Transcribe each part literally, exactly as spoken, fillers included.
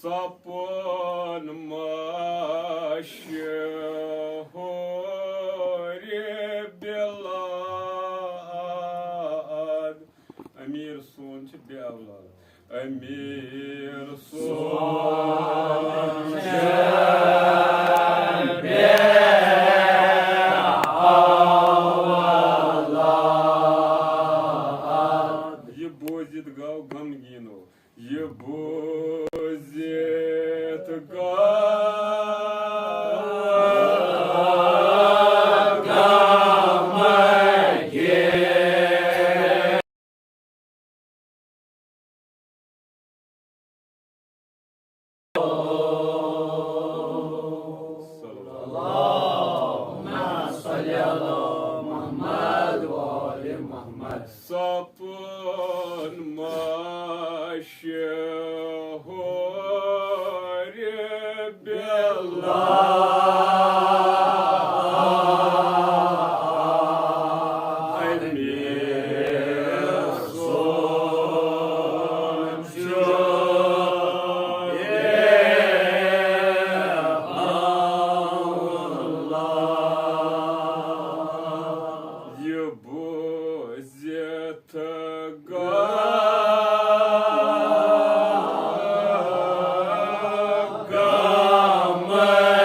سپُن مشہوٗر بلاد۔ امیر سون چھُ بے اولاد۔ امیر سون چھُ بے اولاد۔ یہِ بوٗزِتھ گوٚو غمگیٖنو۔ یہِ بوٗزِتھ گوٚو غمگیٖن۔ اللهم صل على محمد وآل محمد۔ سپُن مشہوٗر بلاد۔ امیر سون چھُ بے اولاد۔ یہِ بوٗزِتھ گوٚو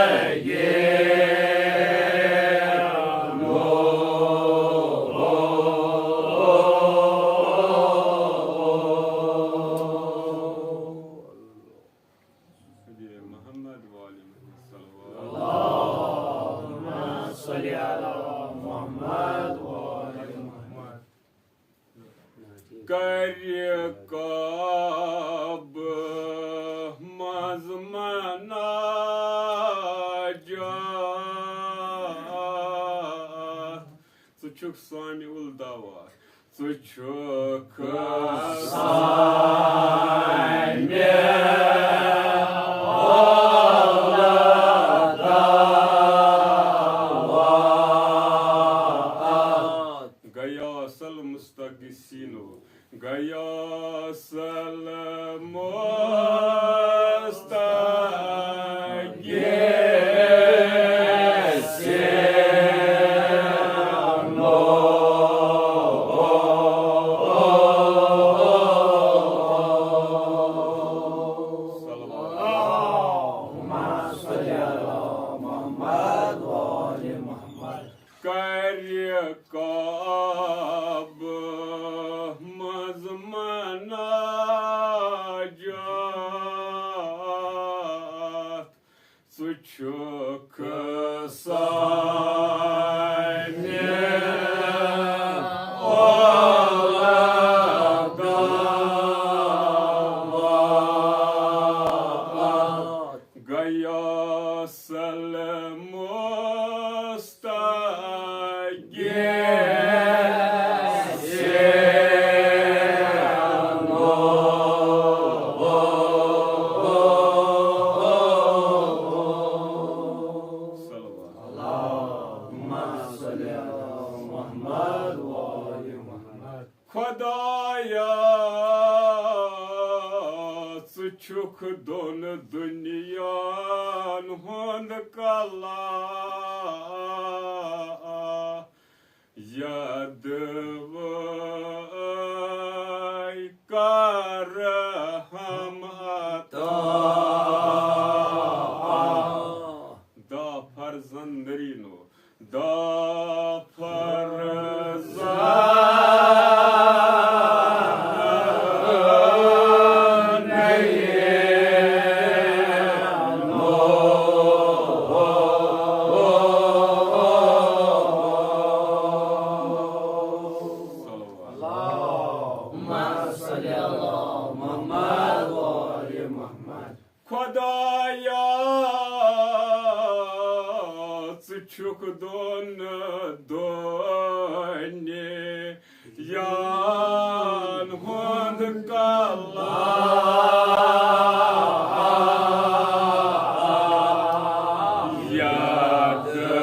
غمگیٖن۔ محمد وآل محمد صلوات۔ اللهم صل على محمد وآل محمد۔ کرِ کعبہٕ منٛز مناجات۔ ژٕ چھُکھ سمیع الدعوات۔ ژٕ چھُکھ سمیع الدعوات۔ غیاث المستغیثین۔ غیاث المستغیثین۔ صلوات۔ اللهم صل على محمد وآل محمد۔ کرِ کعبہٕ منٛز مناجات۔ ژٕ چھُکھ سمیع الدعوات۔ غیاث المستغیثین۔ صلوات۔ اللهم صل على محمد وآل محمد۔ خۄدایا، ژٕ چھُکھ دۄن دُنیاہَن ہُنٛد کلہٕ۔ یَدوَے کَر رحم عطا۔ دَہ فرزند نٔریٖنو۔ دَہ فرزند نٔریٖنو۔ اللهم صل على محمد وآل محمد۔ خۄدایا، ژٕ چھُکھ دۄن دُنیاہَن ہُنٛد کلہٕ۔ یَدوَے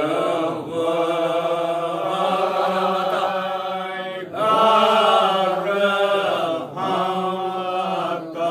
کَر رحم عطا۔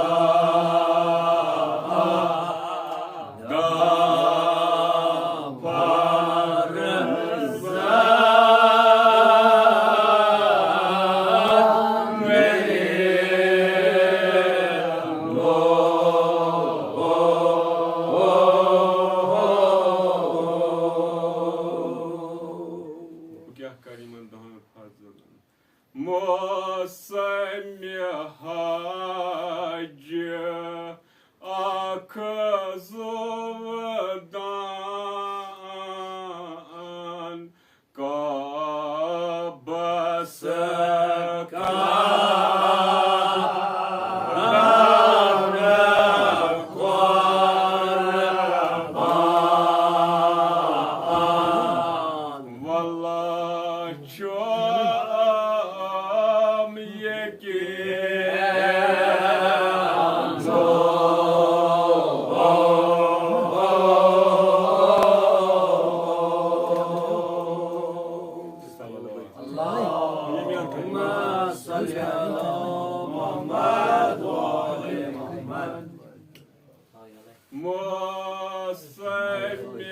موسمِ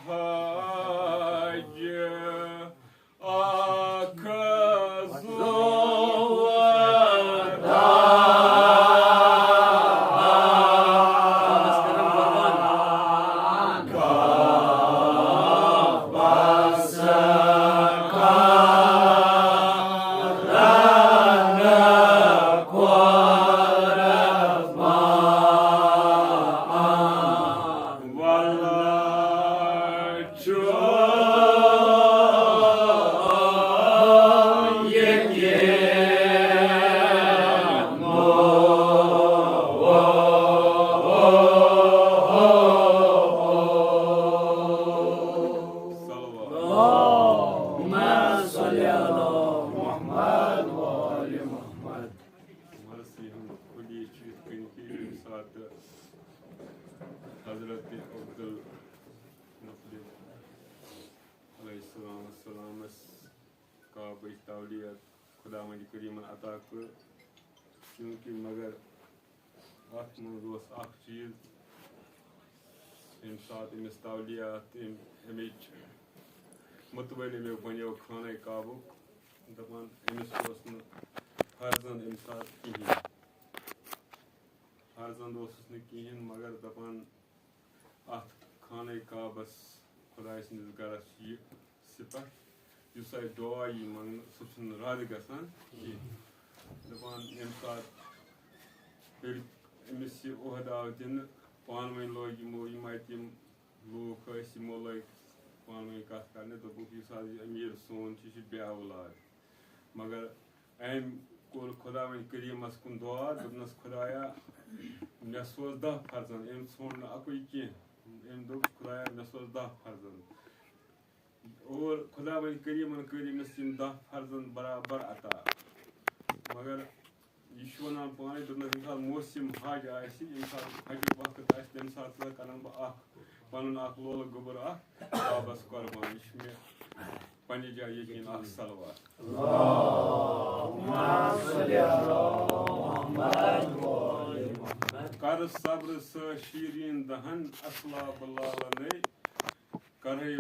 حج اکھ زُو اللهم صل على محمد وآل محمد. مرثی ہُنٛد خُلیہٕ چھُ یِتھ کٔنۍ کہِ ییٚمہِ ساتہٕ حضرت عبدالمطلب علیہ السلام السلامس کعبٕچ تولیت خداوند کریمن عطا کٔر، چونکہ مگر اتھ منٛز اوس اکھ چیٖز، ییٚمہِ ساتہٕ أمِس تولیت، أمۍ، اَمِچ مُتوٲلۍ أمۍ بنیو خانہ کعبُک، دپان أمِس اوس نہٕ فرزند اَمہِ ساتہٕ کِہیٖنۍ، فرزند اوسُس نہٕ کِہیٖنۍ، مگر دپان اتھ خانہ کعبس، خداے سٕنٛدِس گرس چھُ یہِ صفت، یُس اَسہِ دُعا یی منٛگنہٕ، سُہ چھُنہٕ رد گژھان کینٛہہ۔ دَپان، ییٚمہِ ساتہٕ ییٚلہِ أمِس یہِ عہدٕ آو دِنہٕ، پانہٕ ؤنۍ لوگ یِمو، یِم اَتہِ یِم لوٗکھ ٲسۍ، یِمو لٲگۍ پانہٕ ؤنۍ کَتھ کَرنہِ، دوٚپُکھ، یُس حظ یہِ أمیٖر سون چھُ، یہِ چھُ بے اولاد۔ مگر أمۍ کوٚر خۄداوند کریٖمَس کُن دُعا، دوٚپنَس، خۄدایا، مےٚ سوز دَہ فرزند، أمۍ ژھونٛڈ نہٕ اَکُے کینٛہہ۔ أمۍ دوٚپ، خۄدایا، مےٚ سوز دَہ فرزند۔ اور خۄداوند کریٖمن کٔرۍ أمِس یِم دَہ فرزند برابر عطا۔ مگر یہِ چھُ وَنان پانَے، دوٚپنَس، ییٚمہِ ساتہٕ موسم حج آسہِ، ییٚمہِ ساتہٕ حجُک وقت آسہِ، تَمہِ ساتہٕ ہسا کَرَن بہٕ اَکھ، پَنُن اَکھ لولہٕ گوٚبُر اَکھ کعبَس قۄربان۔ یہِ چھُ مےٚ پنٛنہِ جایہِ یقیٖن۔ اَکھ صلوات۔ اللهم صل على محمد وآل محمد۔ کر صبر سا شیرین دہن، اصلاب لالنے کرے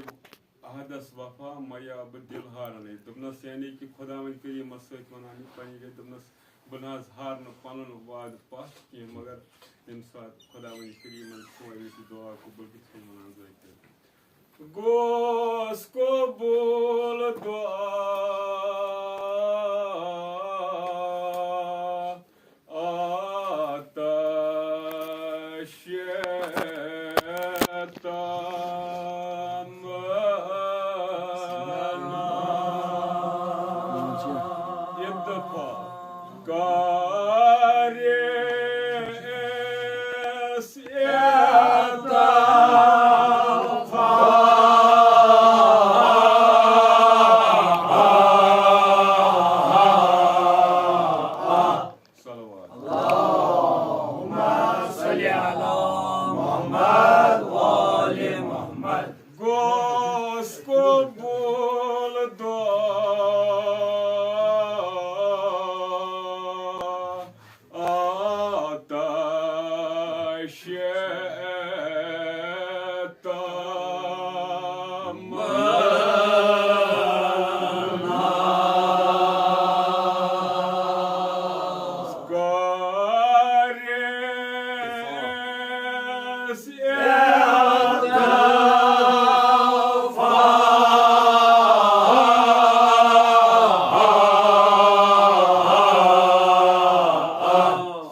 عہدس وفا، میا بہٕ دِل ہارنے۔ دوٚپنَس، یعنی کہِ خۄداوند کریٖمَس سۭتۍ وَنان یہِ پنٛنہِ جایہِ، دوٚپنَس، بہٕ نہ حظ ہارٕ نہٕ پَنُن وعدٕ پَتھ کینٛہہ، مگر ییٚمہِ ساتہٕ خۄداوند کریٖمَن سون یہِ دُعا قبوٗل، کِتھ کٔنۍ وَنان زٲنۍ کٔرِتھ؟ گوس قبول دعا آتش تمنا۔ اتفاق کر صلوات۔ اللهم صل على محمد وآل محمد۔ گوس قبول دعا آتش تمنا۔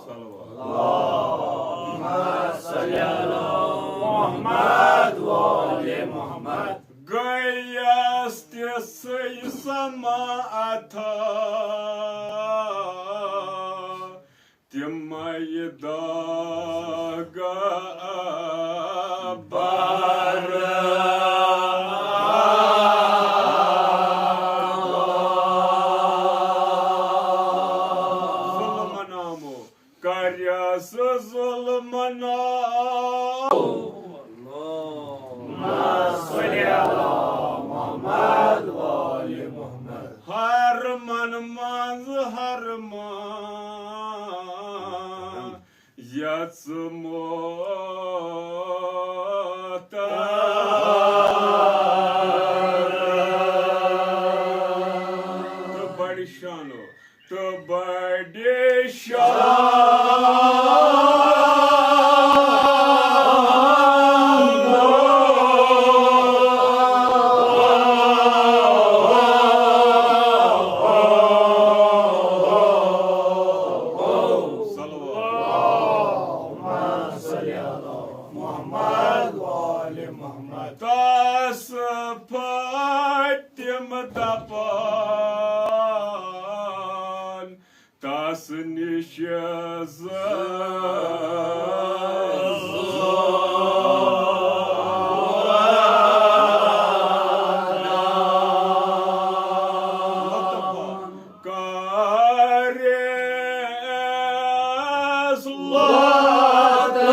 صلوات۔ اللهم صل على محمد وآل محمد۔ گٔیَس تِژھٕے سما عطا، تِمَے داغ بر۔ ظلم نامو کریس ظلم نامو۔ اللهم صل على محمد وآل محمد۔ حرمن منٛز حرمان یژمو محمد وآل محمد۔ تس فاطم دپان، تس نش زانان۔ کریس لطف۔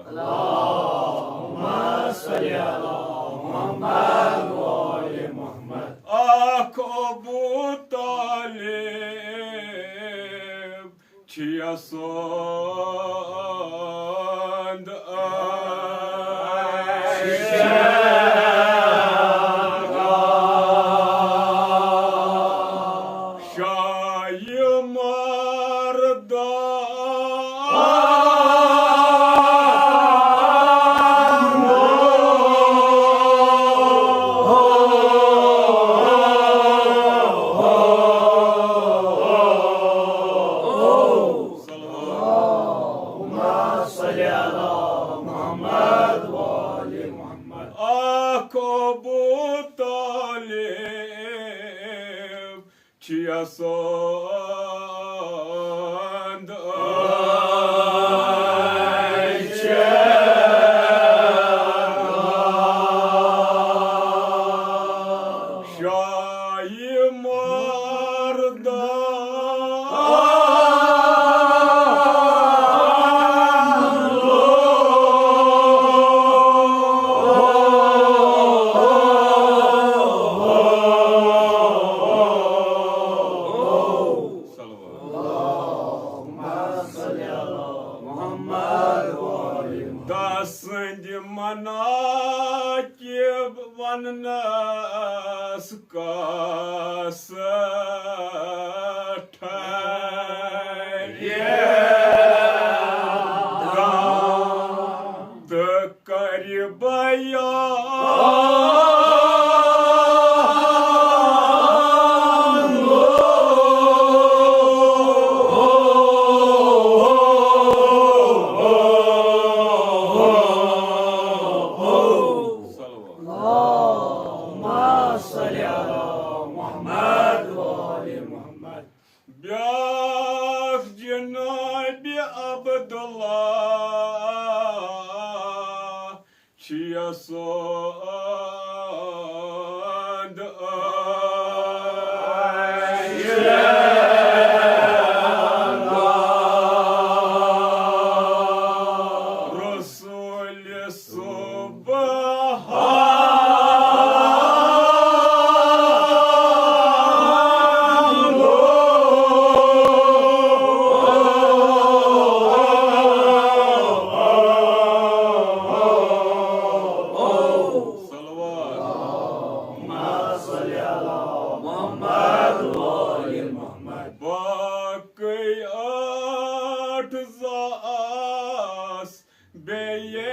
اللهم صل على محمد وآل محمد۔ اکھ ابو طالب چھُ یژھان شاہ مردان۔ اللهم صل على محمد وآل محمد۔ اکھ ابو طالب چھُ یژھان شاہ مردان۔ اللهم صل على محمد وآل محمد۔ تسٕنٛدۍ مناقب وننس کس ٹھرِ دم تہٕ کرِ بیان۔ اللهم صل على محمد وآل محمد۔ بیاکھ جناب عبداللہ چھُ یژھان رسول سبحان صلوات۔ اللهم صل على محمد وآل محمد۔ باقی ٲٹھ زاس بیٚیہِ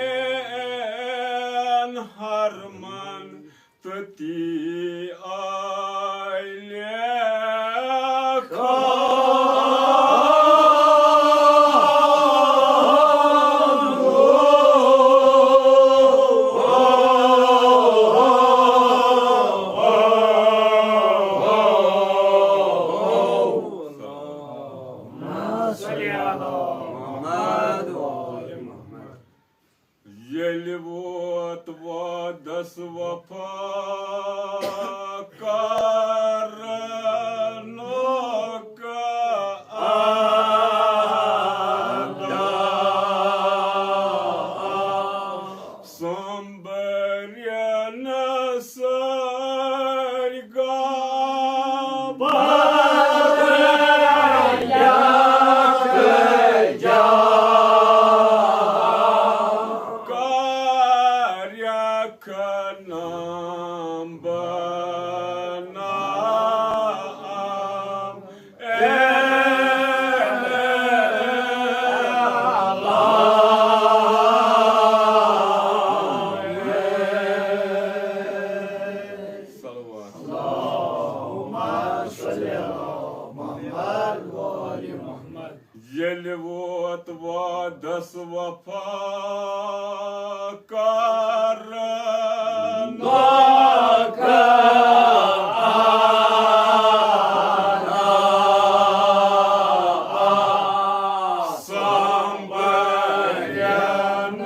حرمن تہٕ تی آیہِ لیکھان۔ ییٚلہِ ووت وعدس وفا کرنُک سنبھالن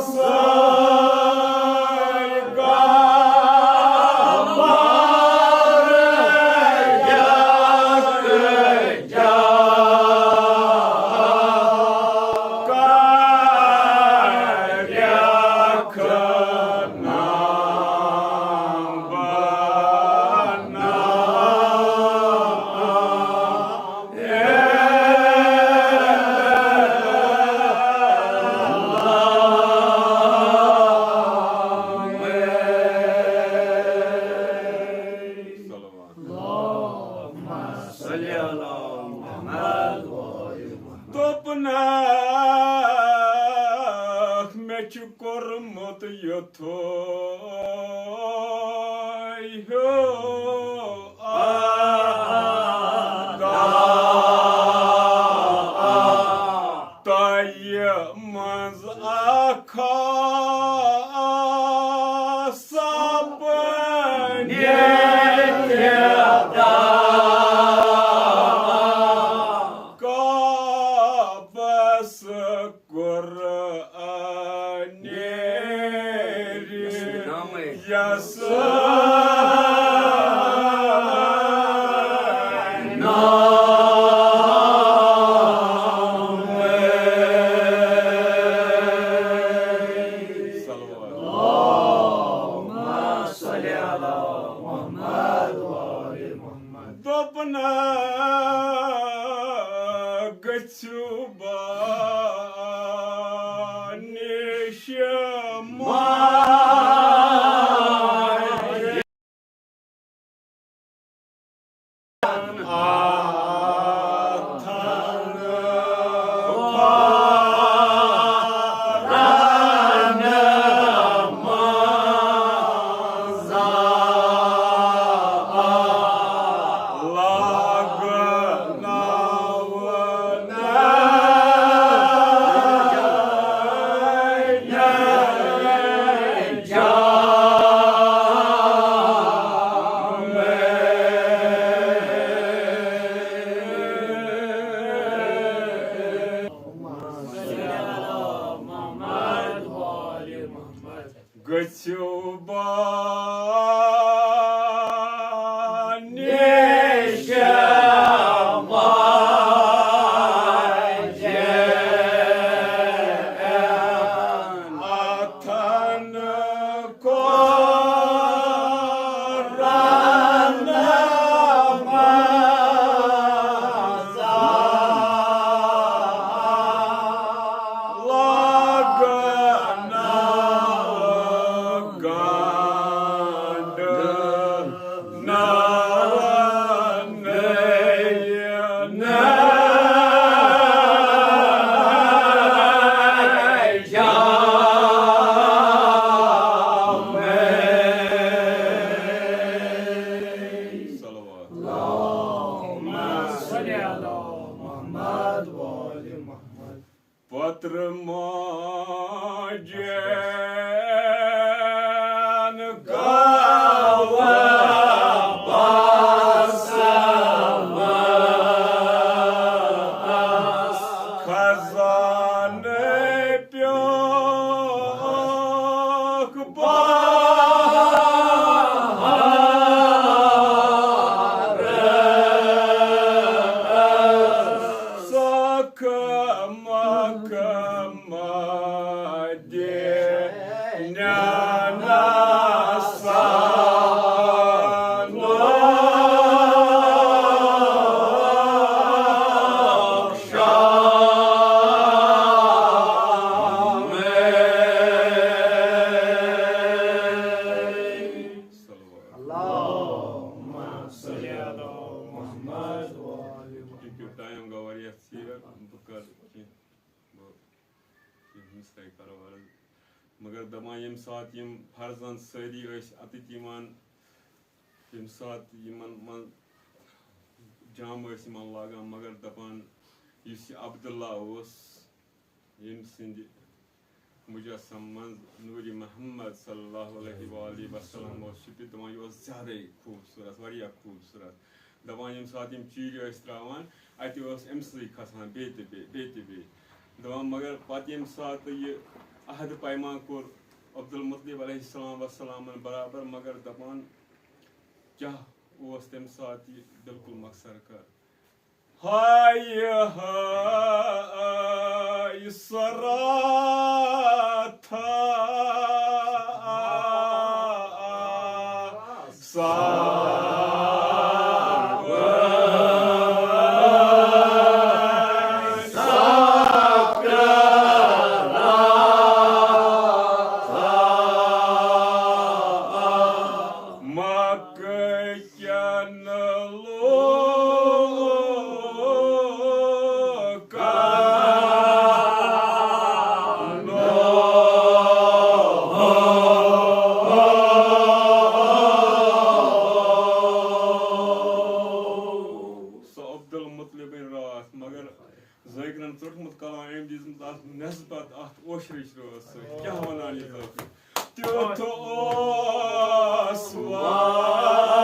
سٲے گبر یکجا کریکھ نام بنام۔ دوٚپنکھ، مےٚ چھُ کوٚرمُت یُتھ تھوے ہیو آدا تۄہہِ منٛز اکھ سپنہِ کعبس قرآنِ یس نام۔ صلوات۔ اللهم صل على محمد وآل محمد۔ دوٚپنَکھ، گٔژھِو بانِش ماجہِ آتھن گٔژھِو بانِش ماجہِ آتھن قرآن منٛز لاگن گنٛڈ ناونہٕ صلوات۔ اللهم صل على محمد وآل محمد۔ پترٕ ماجہِ گاوٕ بس خزانہٕ پیوٚکھ بہارس سۄکھ مۄکھ مدِ نانا سانُک شامے۔ اللهم صل على محمد وآل محمد۔ ٹایم گوٚو واریاہ ژیر، بہٕ کَرٕ کینٛہہ، بہٕ کینٛہہ مِسٹیک کَرو عرض۔ مگر دَپان، ییٚمہِ ساتہٕ یِم فرزند سٲری ٲسۍ اَتِتھ یِوان، ییٚمہِ ساتہٕ یِمن منٛز جام ٲسۍ یِمن لاگان، مگر دَپان، یُس یہِ عبداللہ اوس، ییٚمۍ سٕنٛدِ مجسم منٛز نوٗرِ محمد صلی اللہ علیہ وآلہ وسلم اوس چھُپِتھ، دَپان، یہِ اوس زیادَے خوٗبصوٗرت، واریاہ خوٗبصوٗرت۔ دَپان، ییٚمہِ ساتہٕ یِم چیٖرِ ٲسۍ ترٛاوان، اَتہِ اوس أمۍ سٕے کھسان بیٚیہِ تہٕ بیٚیہِ، بیٚیہِ تہٕ بیٚیہِ۔ دَپان، مگر پَتہٕ ییٚمہِ ساتہٕ یہِ عہدٕ پیمان کوٚر عبدالمطلب علیہ السلام وسلامَن برابر، مگر دَپان، کیٛاہ اوس تَمہِ ساتہٕ یہِ بالکل مۄخصر کر۔ ہاے ہاے سراتھا سا مکہ کٮ۪ن لوٗکن سُہ عبدالمطلبٕنۍ راتھ، مگر ذٲکرن ژوٚٹمُت کلام، أمۍ دِژمٕژ اَتھ نسبت اَتھ اوشرٕچ رٲژ سۭتۍ۔ کیٛاہ وَنان یہِ ذٲکر؟ تیُتھ اوس وعدٕ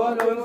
مگر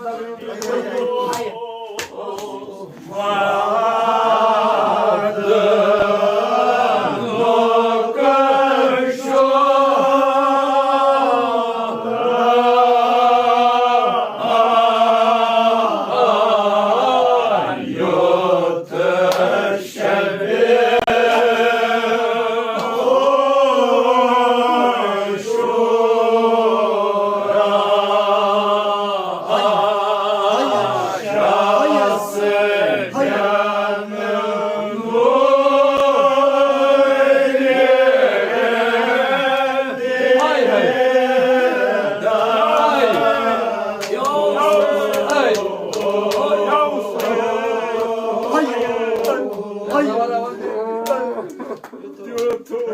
شُکر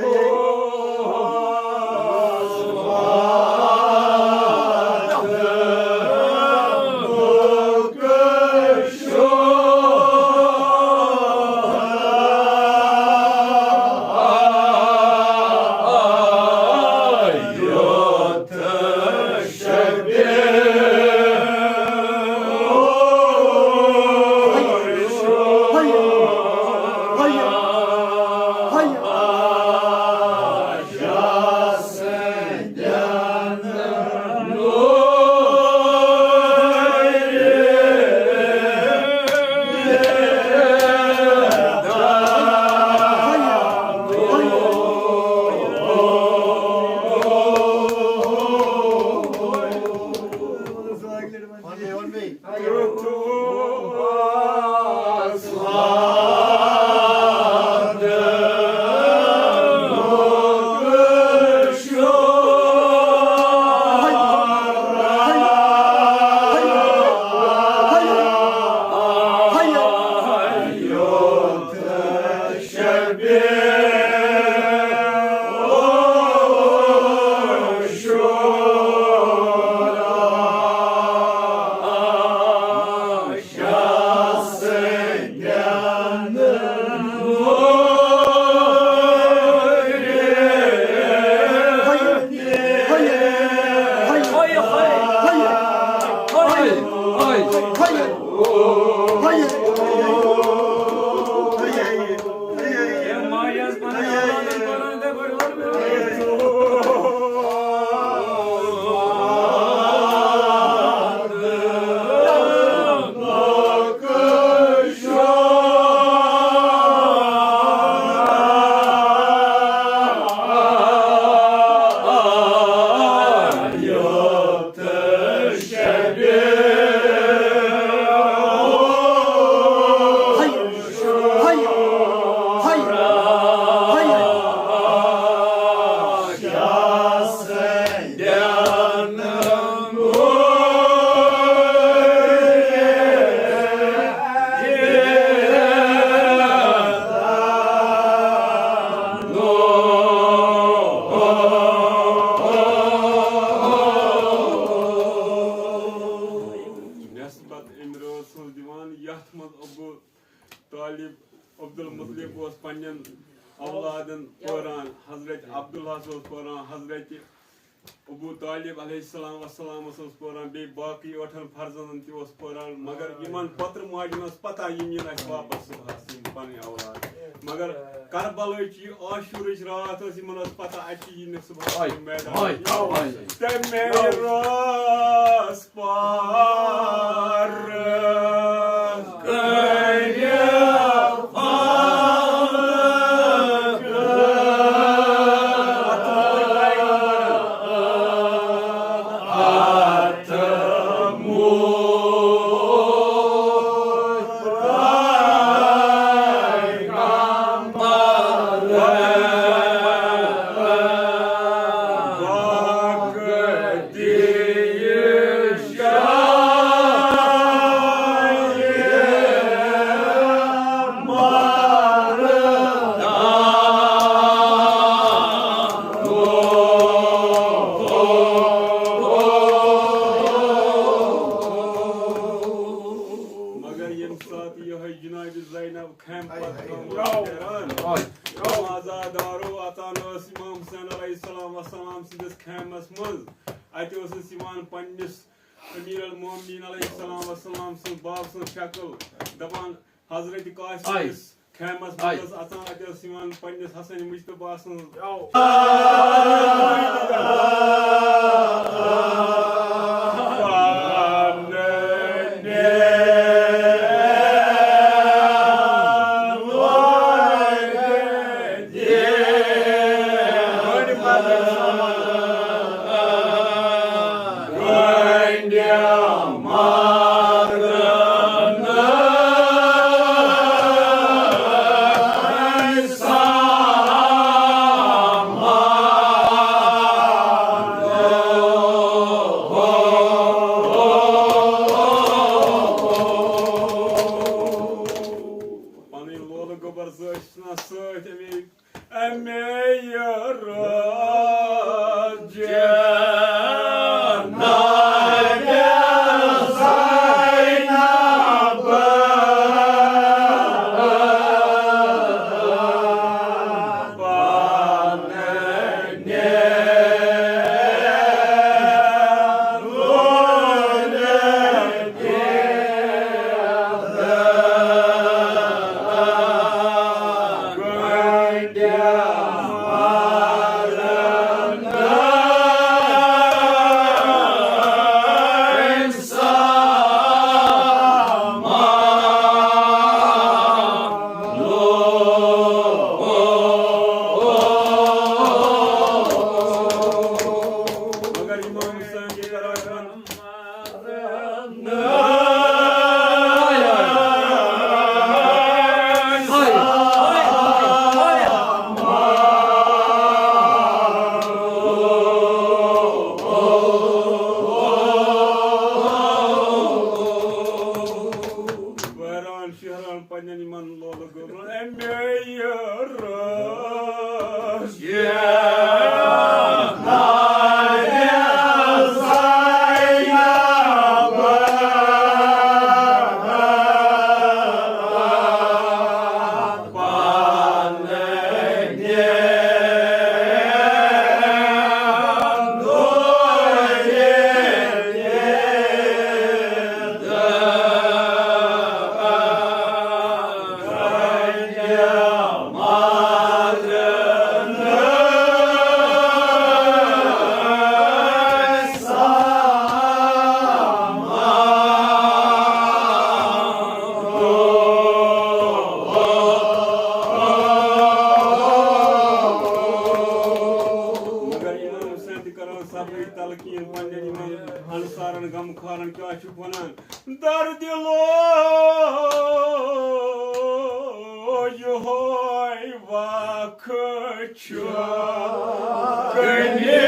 طالب، عبدالمطلب اوس پننٮ۪ن اولادن پٲران، حضرت عبداللہ اوس پٲران، حضرت ابو طالب علیہ السلام والسلام اوس پٲران، بیٚیہِ باقٕے ٲٹھن فرزندن تہِ اوس پٲران، مگر یِمن پۄترٕ ماجہِ ٲس پتہ یِم یِن اَسہِ واپس صُبحس یِم پنٕنۍ اولاد۔ مگر کربلٕچ یہِ عاشورٕچ راتھ ٲس، یِمن ٲس پتہ اَتہِ یی نہٕ صُبحس آے، یِم میدان آے، کینٛہہ۔ آے۔ تَمے رٲژ پار کٔرِو مگر ییٚمہِ ساتہٕ یِہوٚے جناب زینب خیمہٕ پتہٕ کٲم ٲس پھیران، تِم عزادارو، اَژان ٲس امام حسین علیہ السلام والسلام سٕنٛدِس خیمس منٛز۔ اَتہِ ٲسٕس یِوان پننِس امیر المومنین علیہ السلام والسلام سٕنٛز باب سٕنٛز شکل، دپان، حضرت قاسم آے۔ کِس خیمس آے۔ منٛز ٲس اَژان، اَتہِ ٲس یِوان پننِس حسن مجتبیٰ سٕنٛز پنٕنۍ لولہٕ گوٚبر زٕ ٲسۍ نہ سۭتۍ اَمے، اَمے رٲژ جناب زینب پنٕنۍ مگر امام حسین چھِ کران ویران شہران پننٮ۪ن یِمن لولہٕ گوٚبرن اَمے رٲژ۔ مگر امام حسین تہِ کران صبرٕچ تلقین پننٮ۪ن یِمن انصارن، غمخارن، کیٛاہ چھُکھ ونان؟ در دلو یہوے وقت چھُ کنہِ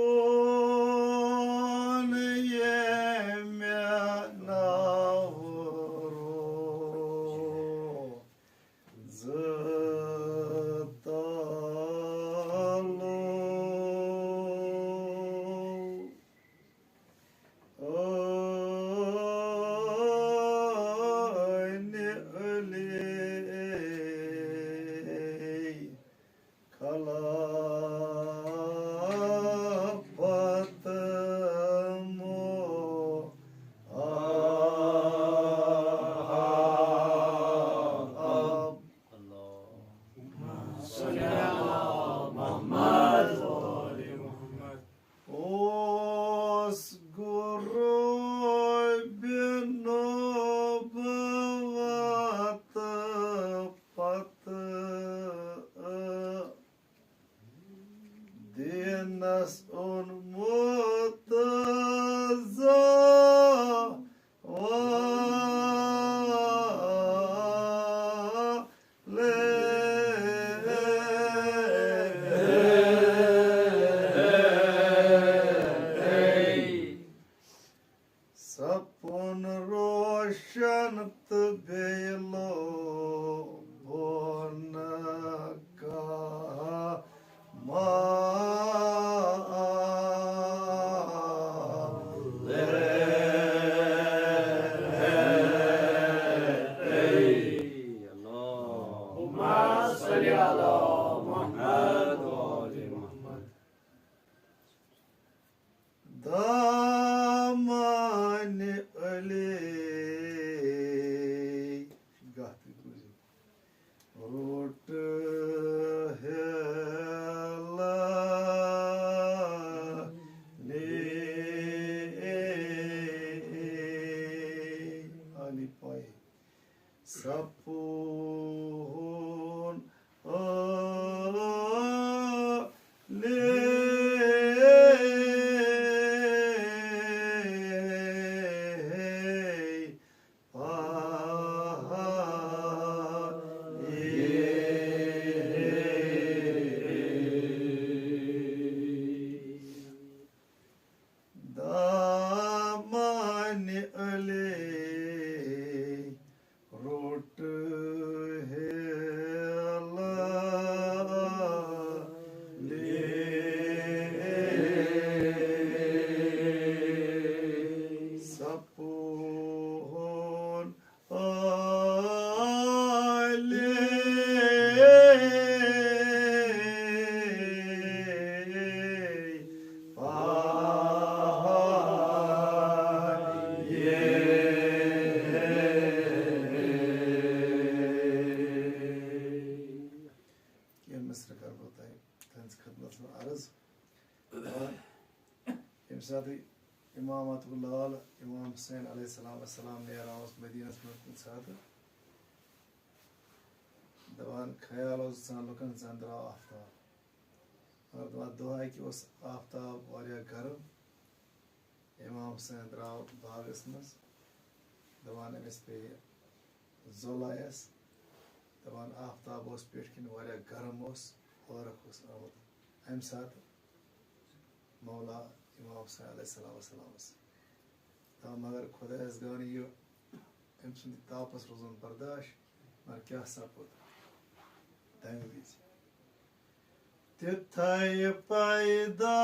سپون ییٚمہِ ناوٕ روح زٕ تالو۔ عٲنہِ علی خلافت مو آب۔ اللهم صل على محمد وآل محمد۔ اوس گُروے بنوبوت پتہٕ دیٖنس اوٚنمُت زا سپُن روشن تہٕ بیٚیہِ لوٚبُن کانٛہہ اللهم صل على محمد وآل محمد۔ دامن علی گتھ روٚٹ ہیلہٕ نی علی پاے۔ سپُن علی ییٚمہِ ساتہٕ امامتُک لال امام حسین علیہ السلام السلام نیران اوس مدینس منٛز، کُنہِ ساتہٕ دپان، خیال اوس گژھان لُکن زن درٛاو آفتاب۔ مگر دپان، دۄہ اکہِ اوس آفتاب واریاہ گرم، امام حسین درٛاو باغس منٛز، دپان، أمِس پیٚیہِ زوٚل آیَس، دَپان، آفتاب اوس پیٚٹھۍ کِنۍ واریاہ گرم اوس، عٲرق اوس آمُت۔ اَمہِ ساتہٕ مولا امام حسین علیہ السلام وسلامَس۔ تہٕ مگر خۄدایَس گوٚو نہٕ یہِ أمۍ سٕنٛدِ تاپَس روزُن برداش، مگر کیٛاہ سَپُد تَمہِ وِزِ؟ تِتھَے پیدا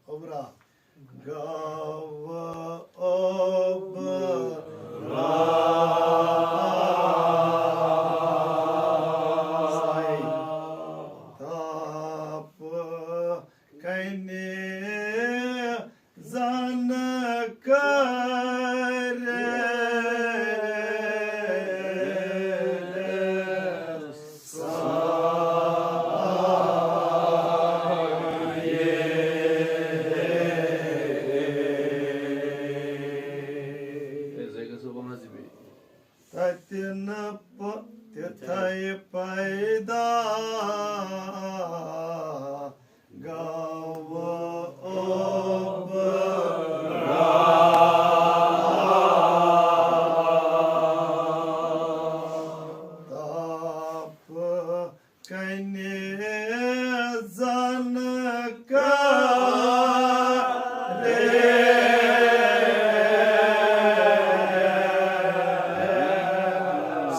اوٚبرا گوٚو اوٚبرا۔ تاپہٕ کنہِ زن کٔرِتھ سایہِ۔ تتہِ نہٕ پ-، تِتھے پیدا گوٚو اوٚبرا۔ تاپہٕ کنہِ زن کٔرِتھ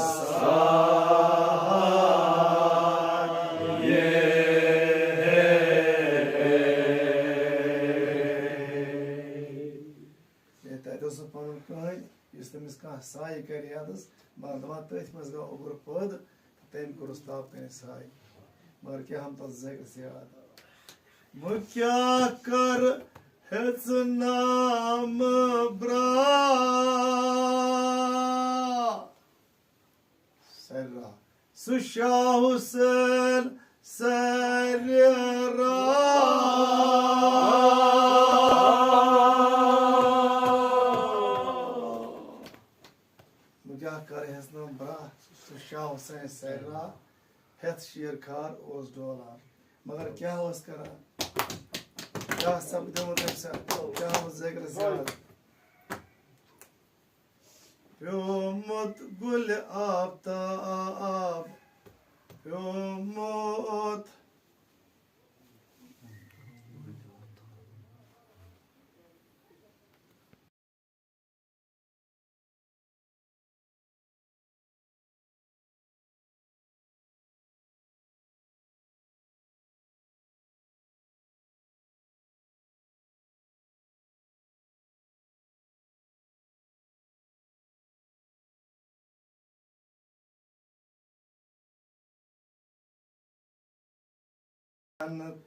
سایہِ۔ ہے، تَتہِ اوس نہٕ پَنُن کٕہٕنۍ، یُس تٔمِس کانٛہہ سایہِ کَرِ یادَس، مگر دَپان، تٔتھۍ منٛز گوٚو اوٚبُر پٲدٕ، تہٕ تٔمۍ کوٚرُس تاپہٕ کَنہِ سایہِ۔ مگر کیٛاہ ہم تَتھ ذِکرَس یاد۔ بہٕ کیٛاہ کَرٕ ہیٚژٕنام برٛا۔ سرا۔ سُہ شاہ حسین سرِ را۔ بہٕ کیٛاہ کَرٕ ہیٚژٕنام برٛا، سُہ شاہ حسین سرِ را۔ ہیٚتھ شیر خار اوس ڈولان۔ مگر کیٛاہ اوس کران؟ کیٛاہ سپدیومُت أمۍ ساتہٕ؟ کیٛاہ اوس ذِکرَس یاد؟ پیومُت گُلہِ آفتاب، پیومُت۔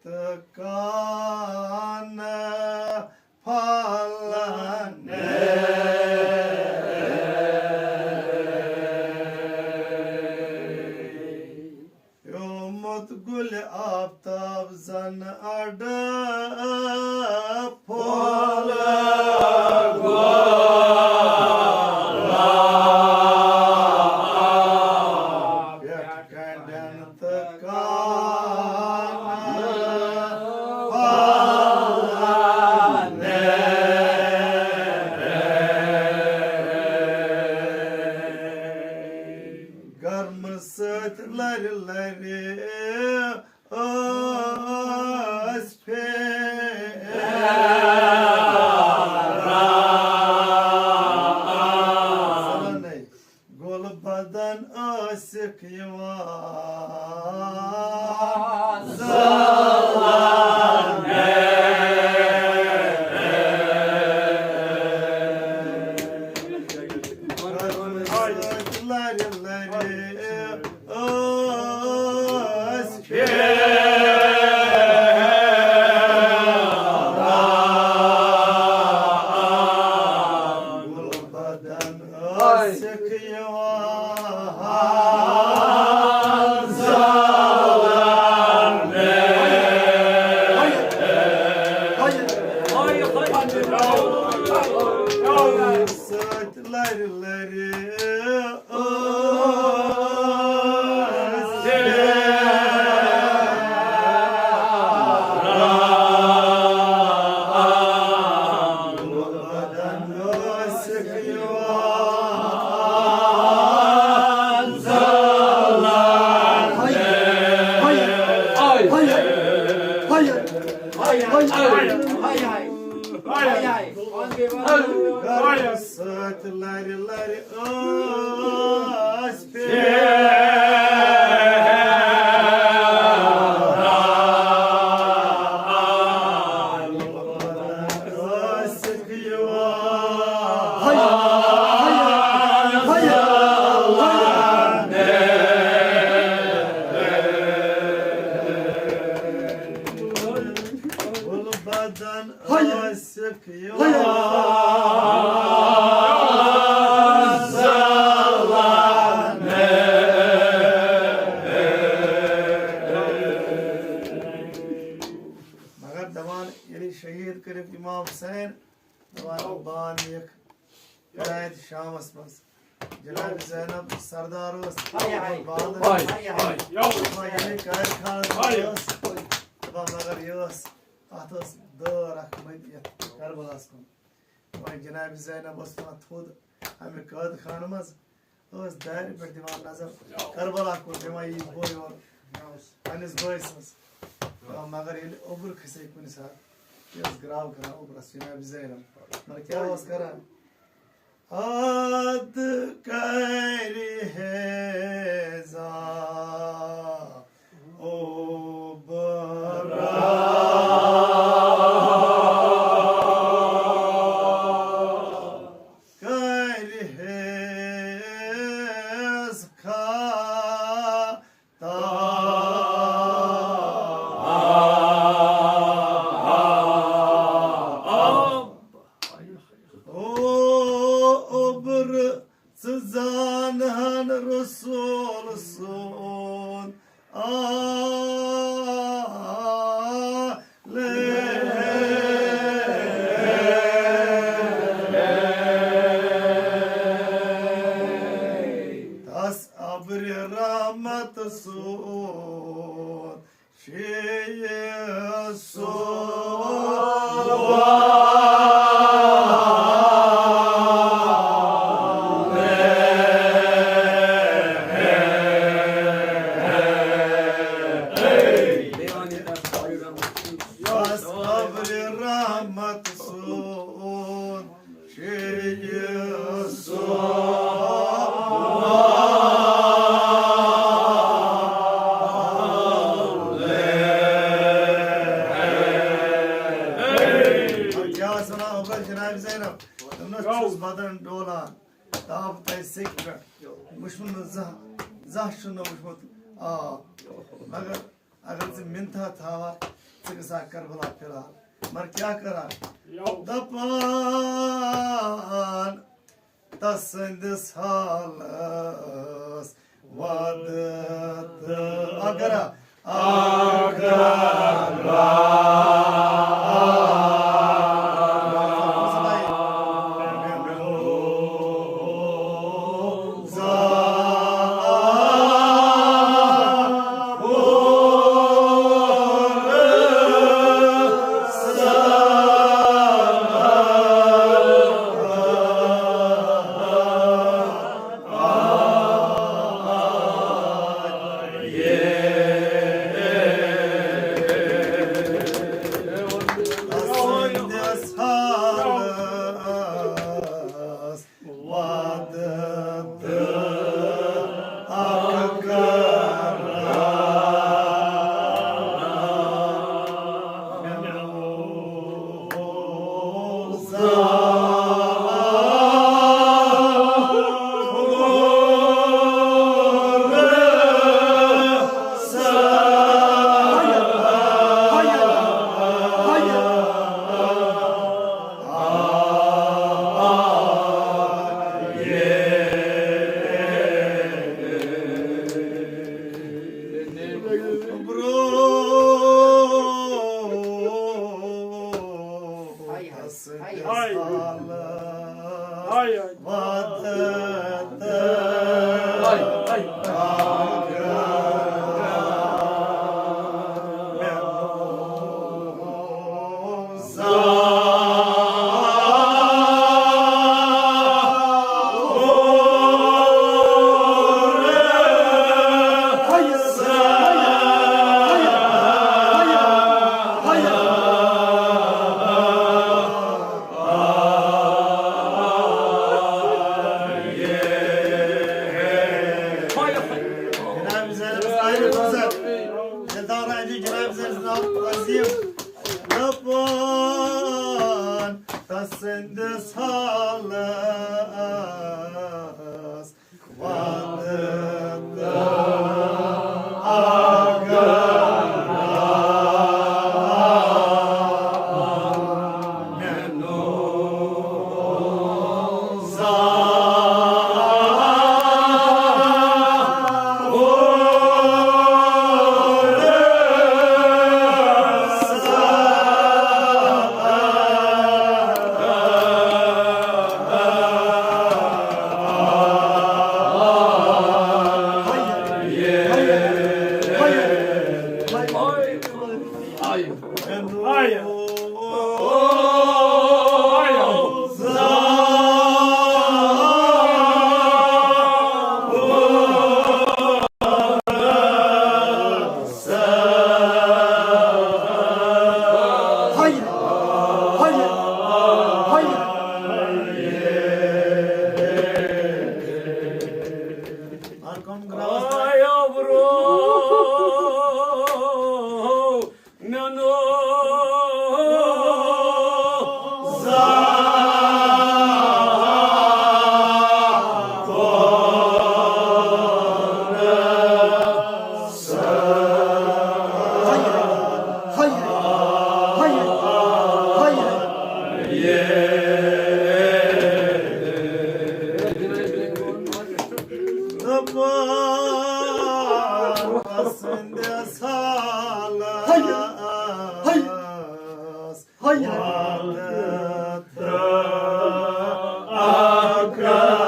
تہٕ کانہٕ پھلن پیومُت گُلہِ آفتاب زن اڈٕ پھۄلہٕ گۄلاب۔ پٮ۪ٹھ کنڈٮ۪ن تہٕ کانہٕ پھۄلہٕ گرمہٕ سۭتۍ لرِ لرِ ٲسۍ پھیران۔ ہاے ہاے۔ ہاے ہاے۔ ہاے ہاے۔ ہاے ہاے۔ ہاے ہاے۔ ہاے ہاے۔ ہاے ہاے۔ سۭتۍ لرِ لرِ ٲس پھیران۔ عاشق یِوان۔ ہاے ہاے۔ ہاے ہاے۔ گُل بدن ہاے۔ عاشق یِوان۔ مگر دپان ییٚلہِ شہیٖد کٔرِکھ امام حسین، دپان بان یِکھ راتھ شامس منٛز۔ جناب زینب سردار اوس ہاے ہاے۔ بہادر۔ ہاے ہاے۔ دپان ییٚلہِ قٲد خانس منٛز ٲس، دپان مگر یہِ ٲس، اتھ ٲس دٲر اکھ مٔتۍ یتھ کربلاہس کُن۔ وۄنۍ جناب زینب ٲس تھاوان تھوٚد امہِ قٲد خانہٕ منٛز، ٲس دارِ پٮ۪ٹھ دِوان نظر کربلا کُن، دِوان یہِ بوے اورٕ پننِس بٲے سٕنٛز۔ مگر ییٚلہِ اوٚبُر کھسے کُنہِ ساتہٕ، یہِ ٲس گراو کران اوٚبرس، جناب زینب۔ مگر کیٛاہ اوس کران؟ اد کرِ ہے زا اوٚبرا۔ کرِ ہیز کھا تا۔ او اوٚبر ژٕ زانہن رسول سون آلے۔ تس ابرِ رحمت سون شیعہ سون۔ بس ابرِ رحمت سون شیعہ سون۔ کیٛاہ ٲس وَنان اوبرا جناب زینب؟ دوٚپنَس، چھُس بدن ڈولان، تاپھ تَتہِ سیٚکہِ پٮ۪ٹھ۔ وٕچھُن نہٕ زانٛہہ، زانٛہہ چھُنہٕ وٕچھمُت آب۔ مگر اگر ژٕ مِنتھا تھاوان، ژٕ گژھان کربلا فِرار۔ مگر کیٛاہ کران؟ دپان تسٕنٛدِس حالس وَدٕ تہٕ اگر، اگر عظیم دپان تسندس حالس وعدٕ تہٕ اگر مےٚ نوٚو دپان تسندس حالس وعدٕ تہٕ اقرار۔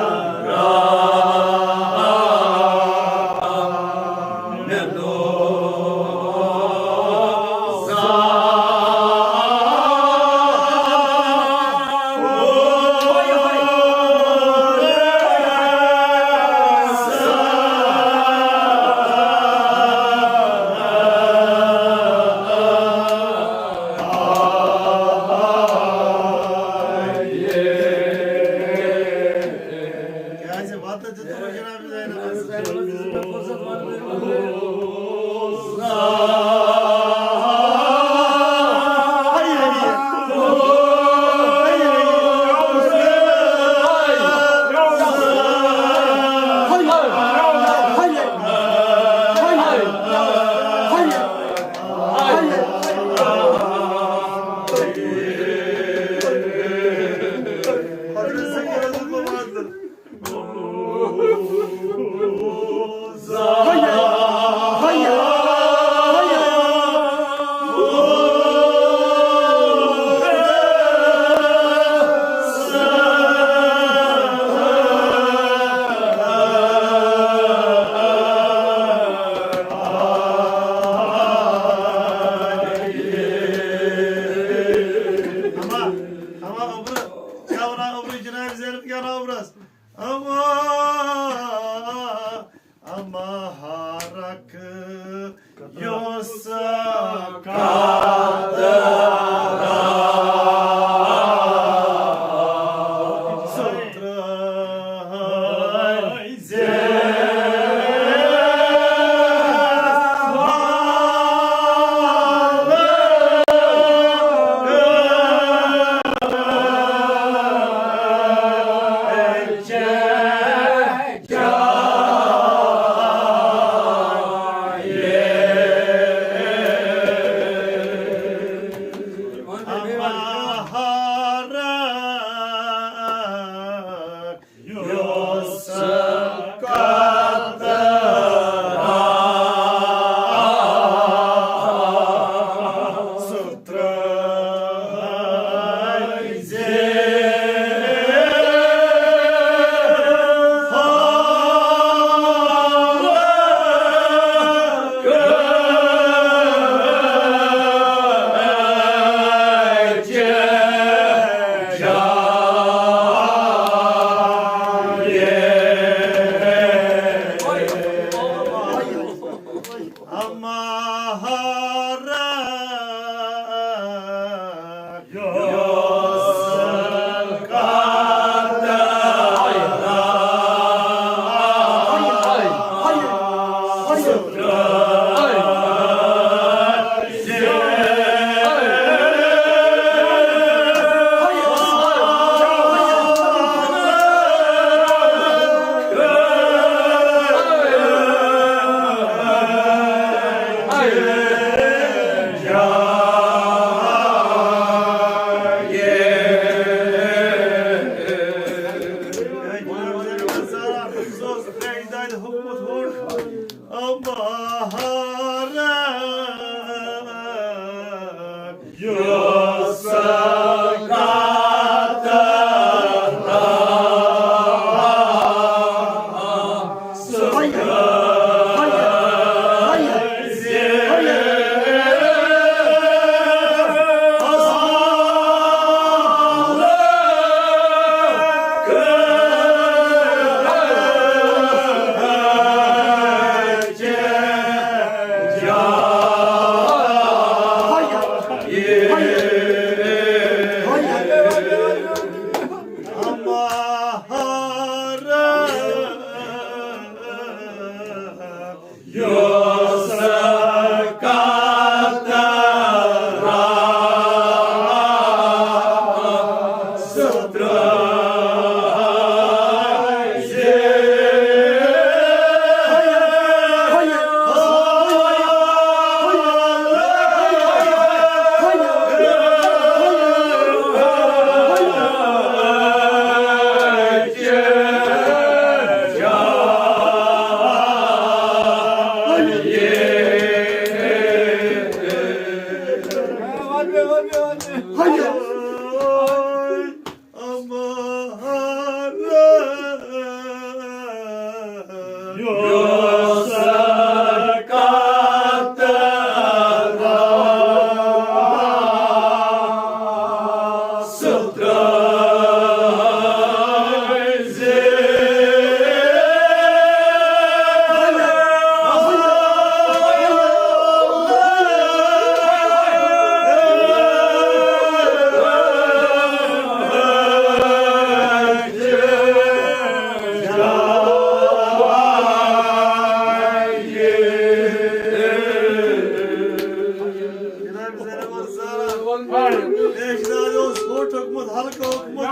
پیش داد اوس کوٚٹ ہوٚکمُت، ہلکہٕ ہوٚکمُت۔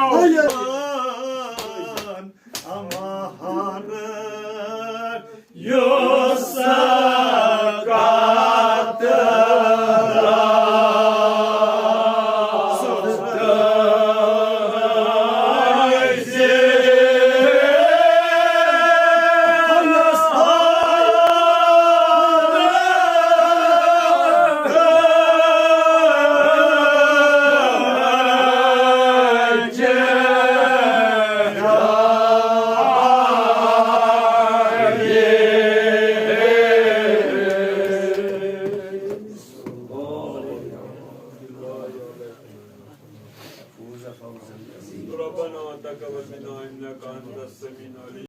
امان۔ امان۔ یوسف۔